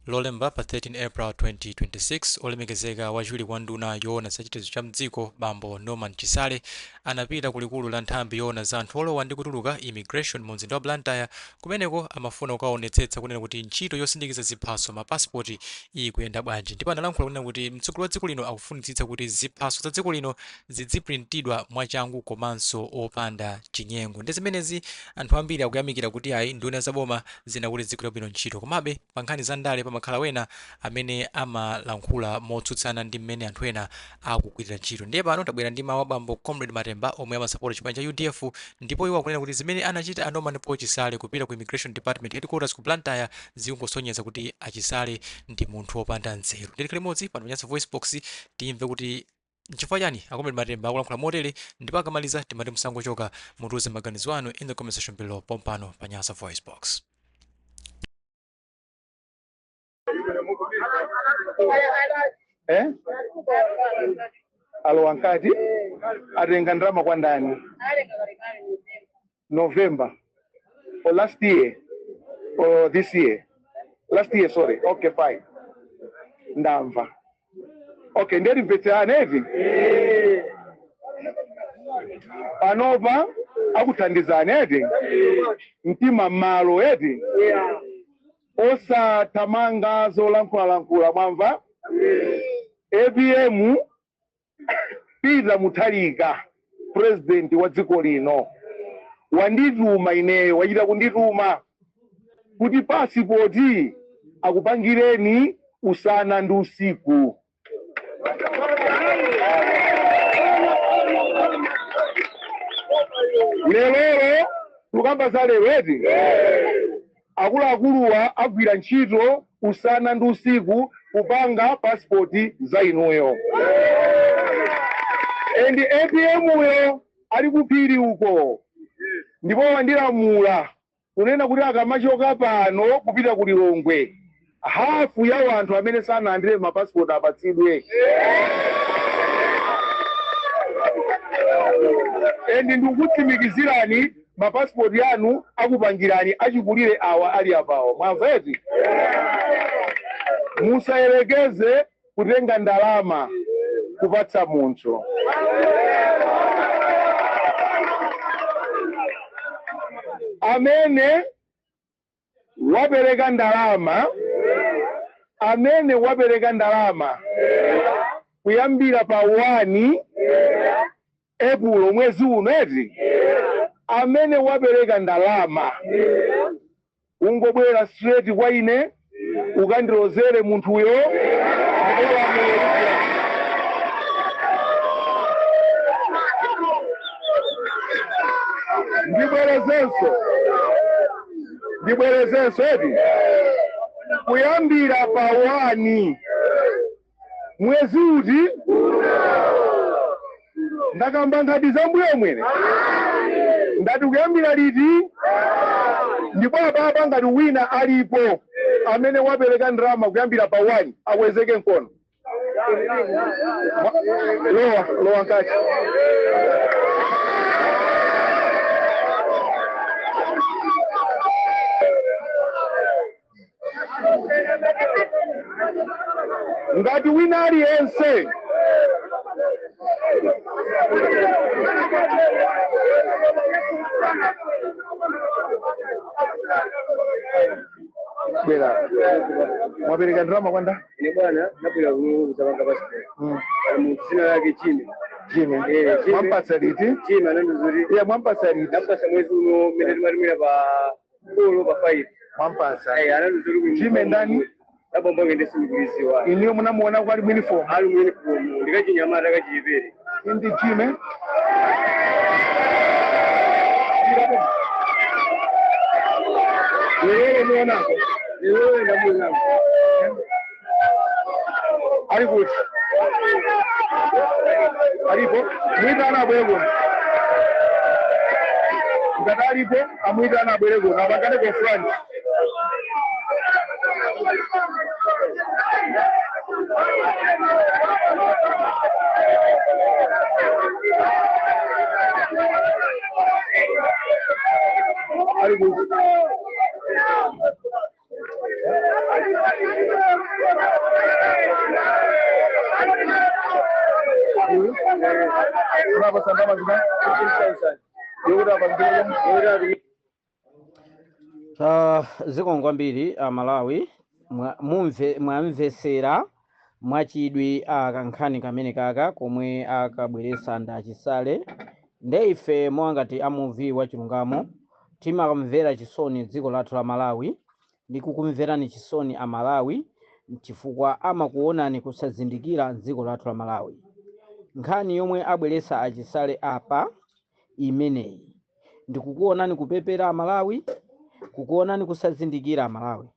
Lolemba pa 13 April 2026, olemekezeka wachiwiri kwa nduna yoona za chitetezo cha mdziko bambo Norman Chisale anapita ku likulu la nthambi yoona za anthu olowa ndi kutuluka, Immigration, mu mzinda wa Blantyre. Kumeneko amafuna kukaonetsetsa kunena kuti ntchito yosindikiza ziphaso, ma passport, ikuyenda bwanji, ndipo analankhula kunena kuti mtsogoleri wa dziko lino akufunitsitsa kuti ziphaso za dziko lino zidziprintidwa mwachangu komanso opanda chinyengo. Ndi zimenezi anthu ambiri akuyamikira kuti ayi, nduna za boma zina kuti zigwira bwino ntchito. Komabe pa nkhani za ndale pamakhala wena amene amalankhula motsutsana ndi mmene anthu ena akugwirira ntchito. Ndiye pano tabwera ndi mawu a bambo Comrade Matemba omwe amasapota chipani cha UDF, ndipo iwo akunena kuti zimene anachita a Norman Paul Chisale kupita ku Immigration Department Headquarters ku Blantyre zikungosonyeza kuti a Chisale ndi munthu wopanda nzeru. Ndiye tikhale limodzi pano pa Nyasa VoiceBox timve kuti nchifukwa chani a Comrade Matemba akulankhula motere, ndipo akamaliza timati musangochoka, mutiuze maganizo anu in the comment section below pompano pa Nyasa VoiceBox. Eh? Alowa mkati atenga ndalama kwa ndani? November or last year or this year? Last year, sorry. Okay, fine, ndamva. Okay, ndiye timvetserane eti. Panopa akuthandizani eti, mtima m'malo eti, osathamanga zolankhulalankhula, mwamva? APM Peter Mutharika, president wa dziko lino, wandituma ineyo, wachita kundituma kuti pasipoti akupangireni usana ndi usiku. Lerolo tukamba za lero eti, akuluakuluwa agwira ntchito usana ndi usiku kupanga pasipoti za inuyo. And APM uyo ali kuphiri uko, ndipo wandilamula kunena kuti akamachoka pano kupita ku Lilongwe, hafu ya wanthu amene sanalandire mapasipoti apatsidwe. And ndikukutsimikizirani, mapasipoti anu akupangirani achikulire awa ali apawo, mwamva eti? Musayerekeze kutenga ndalama kupatsa munthu. Amene wapereka ndalama, amene wapereka ndalama kuyambira pa 1 Epulo mwezi uno eti, amene wapereka ndalama, ungobwera straight kwa ine, ukandilozere munthuyo, ndipo lamulo. Ndibwerezenso, ndibwerezenso eti, kuyambira pa 1 mwezi uti ndakamba nkhani za mbuyo mwene, ndati kuyambira liti? Ndipo apapa ngati wina alipo amene wapereka ndalama kuyambira pa 1, akwezeke mkono. Lowa, lowa mkati. Ngati wina aliyense bwera, mwapereka ndalama kwanda? Ine bwana, nabwera kuno kudzapanga passport. Pali munthu dzina lake Jimmy. Jimmy? Eh, Jimmy. Mwampatsa liti? Jimmy anandiuza kuti Iye mwampatsa liti? Ndapasa mwezi uno mmene timatimira pa 4 pa 5. Mwampatsa? Eh, anandiuza kuti Jimmy ndani? Abambo ake ndisindikuiziwa. Iniyo munamuona kwali mu uniform? Ali mu uniform, ndikachinyamata kachiyipere. Indi Jimmy wewe muonako? Iwewe ndamuonako. Ali kuti? Alipo, mwitana abwere kuno. Ngati alipo, amwitana abwere kuno apangane ku front. Ali kuti? Anawapasa ndalama zina 15,000 yokuti apangire yokuti atumire. Zikomo kwambiri Amalawi, mumve mwamvesera mwachidwi kankhani kamene kaka komwe akabweresa nda Chisale. Nde ife mwangati amuvi wa chilungamo timakamvera chisoni dziko lathu la Malawi ndi kukumverani chisoni Amalawi, chifukwa amakuonani kusazindikira dziko lathu la Malawi. Nkhani yomwe abweresa aChisale apa imeneyi ndikukuonani kupepera Amalawi, kukuonani kusazindikira Amalawi.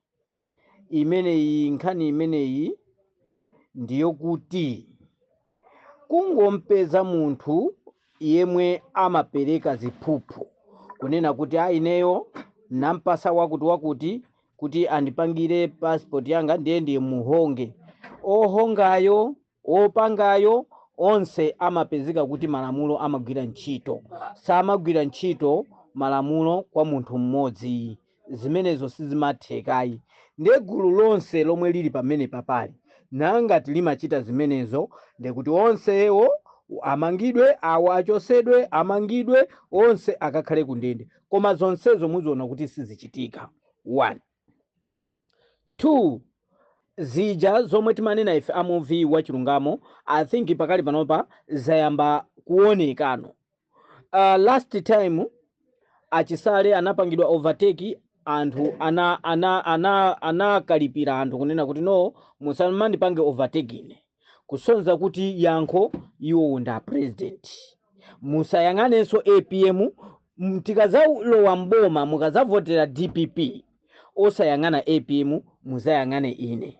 Imeneyi nkhani imeneyi ndiyokuti kungompeza munthu yemwe amapereka ziphuphu kunena kuti a ineyo nampasa wakuti wakuti kuti andipangire passport yanga, ndiye ndiye muhonge, ohongayo opangayo onse amapezeka kuti malamulo amagwira ntchito, samagwira ntchito malamulo kwa munthu mmodzi. Zimenezo sizimathekayi. Ndiye gulu lonse lomwe lili pamene papali nangati limachita zimenezo, ndekuti onsewo amangidwe, awo achosedwe, amangidwe onse akakhale kundende. Koma zonsezo muziona kuti sizichitika. 1 2 zija zomwe timanena ife amuvi wa chilungamo, I think pakali panopa zayamba kuonekano. Last time aChisale anapangidwa overtake, anthu anakalipira ana, ana anthu kunena kuti no, musamandipange overtake ine, kusonza kuti yankho iwowo nda president. Musayang'anenso APM. Tikazalowa mboma mukazavotera DPP, osayang'ana APM, muzayang'ane ine,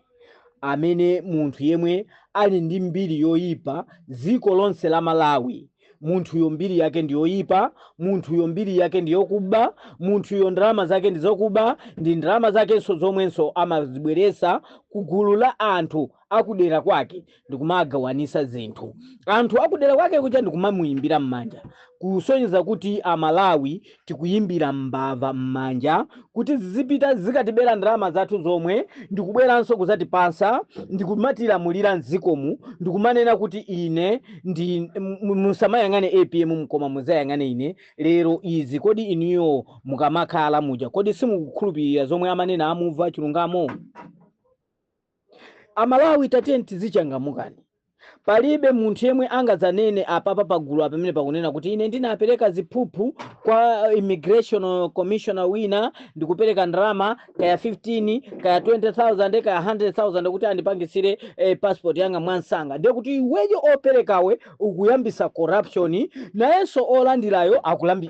amene munthu yemwe ali ndi mbiri yoyipa dziko lonse la Malawi. Munthuyo mbiri yake ndi yoyipa, munthuyo mbiri yake ndi yokuba, munthuyo ndalama zake ndi zokuba, ndi ndalama zakenso zomwenso amazibweresa ku gulu la anthu akudera kwake ndikumagawanisa zinthu anthu akudera kwake kuja ndikumamuyimbira m'manja, kusonyeza kuti Amalawi tikuyimbira mbava m'manja kuti zizipita zikatibera ndalama zathu zomwe ndikubweranso kuzatipasa ndikumatilamulira mdzikomu, ndikumanena kuti ine ndi musamayang'ane APM koma muzayang'ane ine. Lero izi, kodi inuyo mukamakhala muja, kodi simukukhulupirira zomwe amanena amuva chilungamo? Amalawi, tatiyeni tizichangamukani. Palibe munthu yemwe angadzanene apapa pagulu pamene pakunena kuti ine ndinapereka ziphuphu kwa immigration commissioner wina, ndikupereka ndalama kaya 15 kaya 20,000 kaya 100,000 kuti andipangisire passport yanga mwansanga. Ndiye kuti iweyo operekawe ukuyambisa corruption, nayenso olandirayo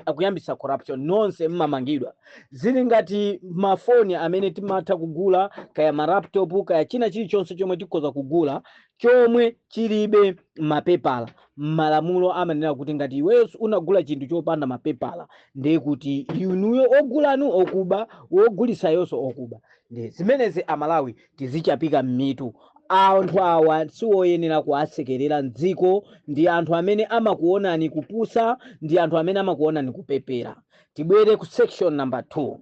akuyambisa corruption, nonse mmamangidwa. Zili ngati mafoni amene timatha kugula, kaya malaptop, kaya china chilichonse chomwe tikhoza kugula chomwe chilibe mapepala. Malamulo amanena kuti ngati iweyo unagula chinthu chopanda mapepala, ndiye kuti inuyo ogulanu okuba, wogulisayonso okuba. Ndi zimenezi Amalawi tizichapika m'mitu. Anthu awa siwoyenera kuwasekerera mdziko, ndi anthu amene amakuonani kupusa, ndi anthu amene amakuonani kupepera. Tibwere ku section number 2.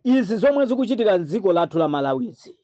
Izi zomwe zikuchitika mdziko lathu la Malawizi,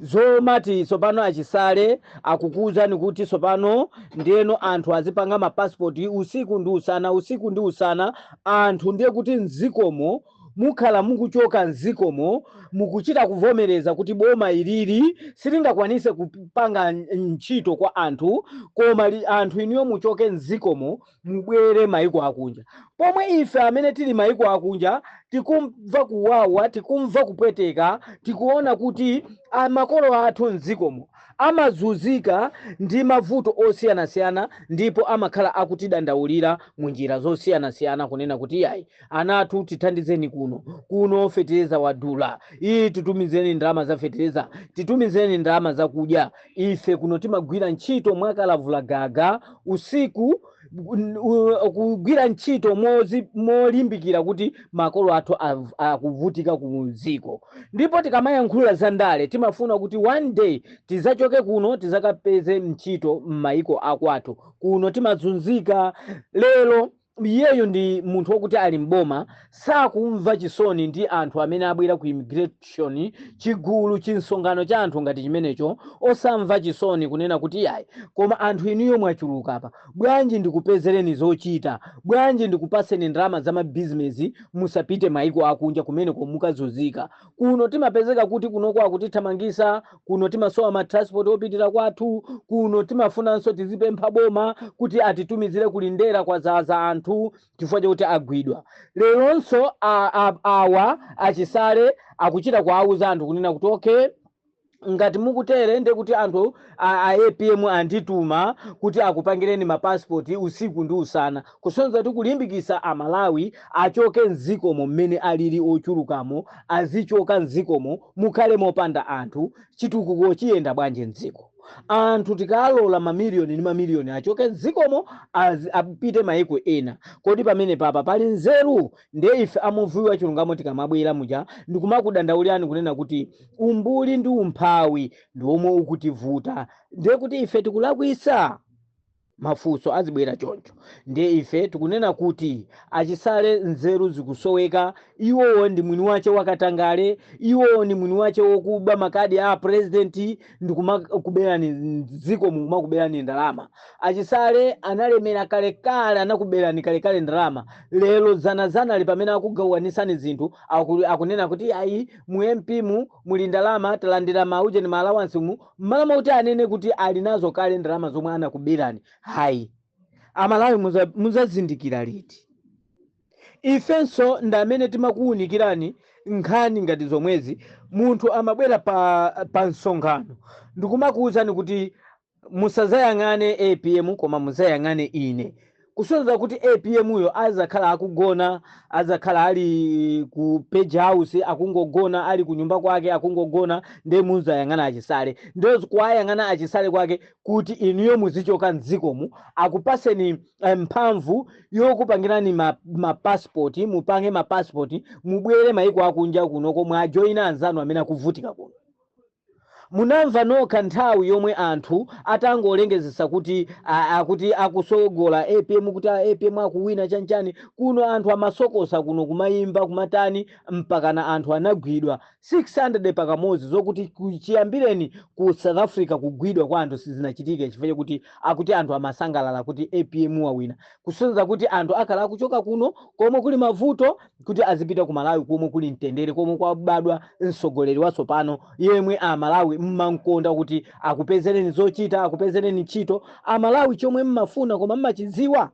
zomati tsopano aChisale akukuwuzani kuti tsopano ndiyeno anthu azipanga mapasipoti usiku ndi usana, usiku ndi usana, anthu ndiye kuti mdzikomo mukhala mukuchoka mdzikomo, mukuchita kuvomereza kuti boma ilili silingakwanise kupanga ntchito kwa anthu, koma anthu inuyo muchoke mdzikomo mubwere maiko akunja, pomwe ife amene tili maiko akunja tikumva kuwawa, tikumva kupweteka, tikuona kuti makolo athu mdzikomo amazunzika ndi mavuto osiyanasiyana, ndipo amakhala akutidandaulira mu njira zosiyanasiyana kunena kuti yayi, anathu, tithandizeni kuno, kuno fetereza wadula, iyi titumizeni ndalama za fetereza, titumizeni ndalama zakudya. Ife kuno timagwira ntchito mwakalavula gaga usiku, kugwira ntchito molimbikira kuti makolo athu akuvutika ku dziko. Ndipo tikamayankhula za ndale timafuna kuti one day tizachoke kuno tizakapeze ntchito m'mayiko akwathu. Kuno timazunzika. Lero Iyeyo ndi munthu wokuti ali mboma, sakumva chisoni ndi anthu amene abwera ku immigration, chigulu chinsongano cha anthu ngati chimenecho, osamva chisoni kunena kuti, "Yayi, koma anthu inuyo mwachuluka apa, bwanji ndikupezereni zochita? Bwanji ndikupaseni ndalama za mabizinesi? Musapite maiko akunja kumene mukazunzika. Kuno timapezeka kuti kunoko akutithamangisa, kuno timasowa ma transport opitira kwathu, kuno timafunanso tizipempha boma kuti atitumizire kulindera kwazaza anthu chifukwa chakuti agwidwa." Leronso awa achisale akuchita kuauza anthu kunena kuti, "Okay, ngati mukutere, ndiye kuti anthu a APM andituma kuti akupangireni mapasipoti usiku ndi usana," kusonyeza kuti kulimbikisa Amalawi achoke mzikomo mmene alili ochulukamo, azichoka mzikomo, mukhale mopanda anthu. Chitukuko chiyenda bwanji mdziko anthu tikalola mamiliyoni ndi mamiliyoni achoke mdzikomo, apite maiko ena? Kodi pamene papa pali nzeru? Ndiye ife amuvi wa chilungamo tikamabwera muja ndikumakudandaulirani kunena kuti umbuli ndi umphawi ndi omwe ukutivuta, ndiye kuti ife tikulakwisa? Mafunso azibwera choncho. Ndiye ife tikunena kuti achisale nzeru zikusoweka. Iwowo ndi mwini wace wakatangale, iwowo ndi mwini wace wokuba makadi a president ndikumakuberani dziko, mukumakuberani ndalama. Achisale analemera kalekale, anakuberani kalekale ndalama. Lero zanazana ali pamene akugawanisani zinthu, akunena kuti, "Ayi, mu MP mu muli ndalama, talandira mauje ni ma allowance mu," mmalo mwakuti anene kuti ali nazo kale ndalama zomwe anakuberani. Hayi, Amalawi, muzazindikira liti? Ifenso ndi amene timakuwunikirani nkhani ngati zomwezi. Munthu amabwera pa msonkhano ndikumakuwuzani kuti musazayang'ane APM koma muzayang'ane ine, kusonyeza kuti APM uyo azakhala akugona, azakhala ali ku Page House akungogona, ali ku nyumba kwake akungogona, ndiye muzayang'ana achisale. Ndiye kuwayang'ana achisale kwake kuti inuyo muzichoka mdzikomu, akupaseni mphamvu yokupangirani mapasipoti, mupange mapasipoti, mubwere maiko akunja kuno komwe ajoyina anzanu amene akuvutika kuno. Munamva nokha nthawi yomwe anthu atangolengezesa kuti akuti akusogola APM, kuti APM akuwina chanchani kuno, anthu amasokosa kuno, kumayimba, kumatani, mpakana anthu anagwidwa 600 pakamodzi, zokuti chiyambireni ku South Africa kugwidwa kwa anthu sizinachitike, chifukwa chakuti akuti anthu amasangalala kuti APM wawina. Kusonyeza kuti anthu akhala akuchoka kuno komwe kuli mavuto kuti azipita ku Malawi komwe kuli mtendere, komwe kwabadwa mtsogoleri watsopano yemwe Amalawi mmankonda, kuti akupezereni zochita, akupezereni ntchito. Amalawi, chomwe mmafuna koma mmachidziwa?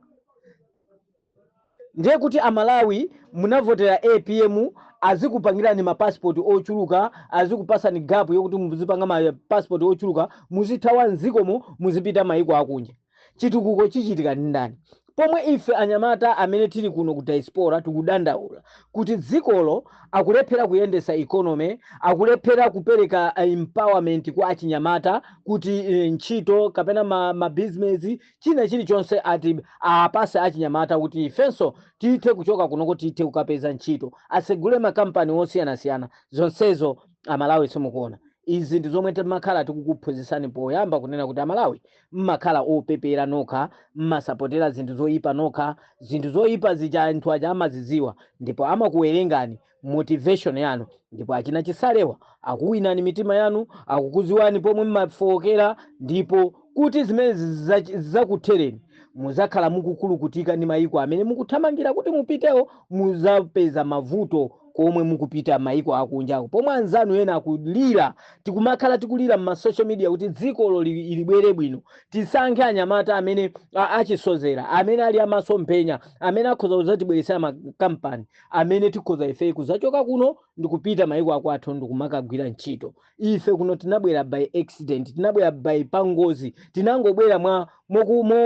Ndiye kuti Amalawi munavotera APM azikupangirani mapasipoti ochuluka, azikupasani gap yokuti muzipanga mapasipoti ochuluka, muzithawa mdzikomo, muzipita maiko akunja. Chitukuko chichitika ndi ndani pomwe ife anyamata amene tili kuno ku diaspora tikudandaula kuti dzikolo akulephera kuyendesa economy, akulephera kupereka empowerment kwa achinyamata kuti ntchito kapena ma business, china chilichonse ati apase achinyamata kuti ifenso tithe kuchoka kunoko, tithe kukapeza ntchito, asegule makampani osiyanasiyana? Zonsezo Amalawi simukuona. Izi ndi zomwe timakhala tikukuphunzitsani poyamba kunena kuti Amalawi mmakhala opepera nokha, mmasapotera zinthu zoyipa nokha. Zinthu zoyipa zija anthu aja amazidziwa ndipo amakuwerengani motivation yanu, ndipo achina Chisalewa akuwinani mitima yanu, akukuziwani pomwe mmafowokera, ndipo kuti zimene zizakuthereni muzakhala mukukulukutika ndi mayiko amene mukuthamangira kuti mupitewo. Muzapeza mavuto komwe mukupita mayiko akunjako, pomwe anzanu ena akulira. Tikumakhala tikulira m'ma social media kuti dzikolo libwere bwino, tisankhe anyamata amene achisozera, amene ali amasomphenya, amene akhoza kuzatibweretsera makampani, amene tikhoza ife kuzachoka kuno ndikupita mayiko akwathu ndikumakagwira ntchito. Ife kuno tinabwera by accident, tinabwera by pangozi, tinangobwera mwa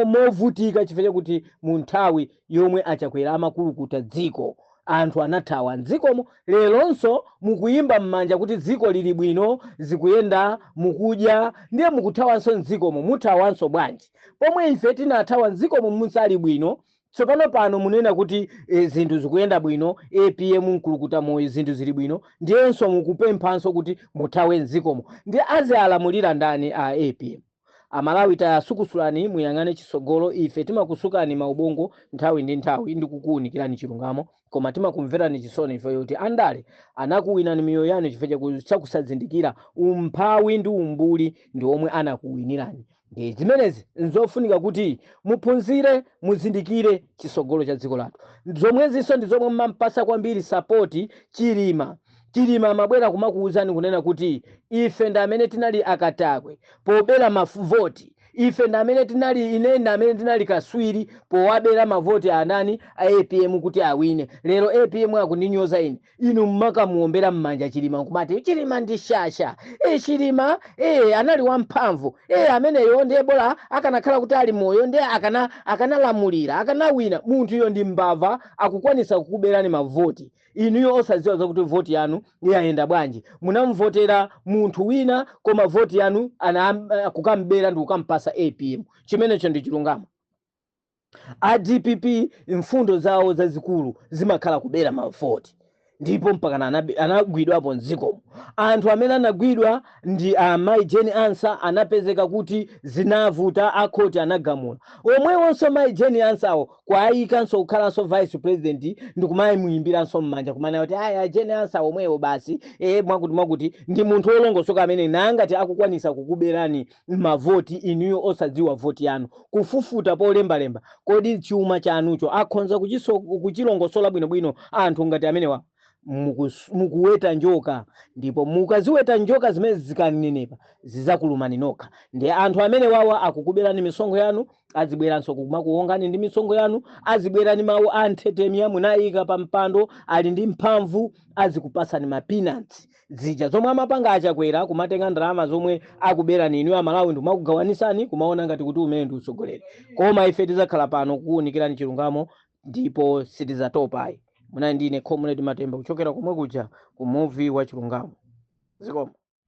movutika chifukwa chakuti mu nthawi yomwe achakwera amakulukuta dziko, anthu anathawa mdzikomo. Leronso mukuyimba m'manja kuti dziko lili bwino, zikuyenda, mukudya, ndiye mukuthawanso mdzikomo. Muthawanso bwanji pomwe ife tinathawa mdzikomo musali bwino? Tsopano pano munena kuti zinthu zikuyenda bwino, APM mkulukuta moyo, zinthu zili bwino, ndiyenso mukupemphanso kuti muthawe mdzikomo. Ndi azialamulira ndani a APM? Amalawi, tayasukusulani, muyang'ane chisogolo. Ife timakusukani maubongo nthawi ndi nthawi ndi kukuwunikirani chilungamo, koma timakumverani chisoni ife yoti andale anakuwinani miyoyo yanu chifukwa chakusazindikira, umphawi ndi umbuli ndi omwe anakuwinirani. Ndi zimenezi nzofunika kuti muphunzire, muzindikire chisogolo cha dziko lathu. Zomwezinso ndi zomwe mmampasa kwambiri support Chilima. Chilima amabwera kumakuwuzani kunena kuti ife ndi amene tinali akatakwe pobera mavoti, ife ndi amene tinali, ine ndi amene tinali kaswiri powabera mavoti anani a APM kuti awine. Lero APM akundinyoza ine. Inu mmakamuombera m'manja Chilima nkumati Chilima ndi shasha, e Chilima e anali wamphamvu, e ameneyo ndiye bola akanakhala kuti ali moyo ndiye akanalamulira, akanawina. Munthuyo ndi mbava, akukwanisa kukuberani mavoti inuyo osadziwa zakuti voti yanu yayenda bwanji. Munamvotera munthu wina, koma voti yanu kukambera ndi kukampasa APM. Chimenecho ndi chilungamo. A DPP mfundo zawo zazikulu zimakhala kubera mavoti, ndipo mpakana anagwidwapo mdzikomo. Anthu amene anagwidwa ndi amayi Jane Ansah, anapezeka kuti zinavuta, akhoti anagamula. Omwewonso mayi Jane Ansahwo kwayikanso kukhalanso vice president ndikumayimuyimbiranso m'manja, kumanena kuti aya Jane Ansah omwewo basi, mwakuti mwakuti ndi munthu wolongosoka amene nangati akukwanisa kukuberani mavoti inuyo osadziwa voti yanu, kufufuta polembalemba. Kodi chuma chanucho akhonza kuchilongosola bwinobwino anthu ngati amenewa? Mukuweta njoka, ndipo mukaziweta njoka zimene zikanenepa zizakulumani nokha. Ndi anthu amene wawa akukuberani misonkho yanu, azibweranso kumakuwongani ndi misonkho yanu, azibwerani mawu a nthetemya munayika pa mpando, ali ndi mphamvu, azikupasani ma peanuts zija zomwe amapanga Achakwera, kumatenga ndalama zomwe akuberani inu Amalawi ndikumakugawanisani, kumaona ngati kuti umene ndi utsogoleri. Koma ife tizakhala pano kuwunikirani chilungamo ndipo sitizatopayi. Munali ndine Comrade Matemba kuchokera komwe kuja ku muvi wa chilungamo. Zikomo.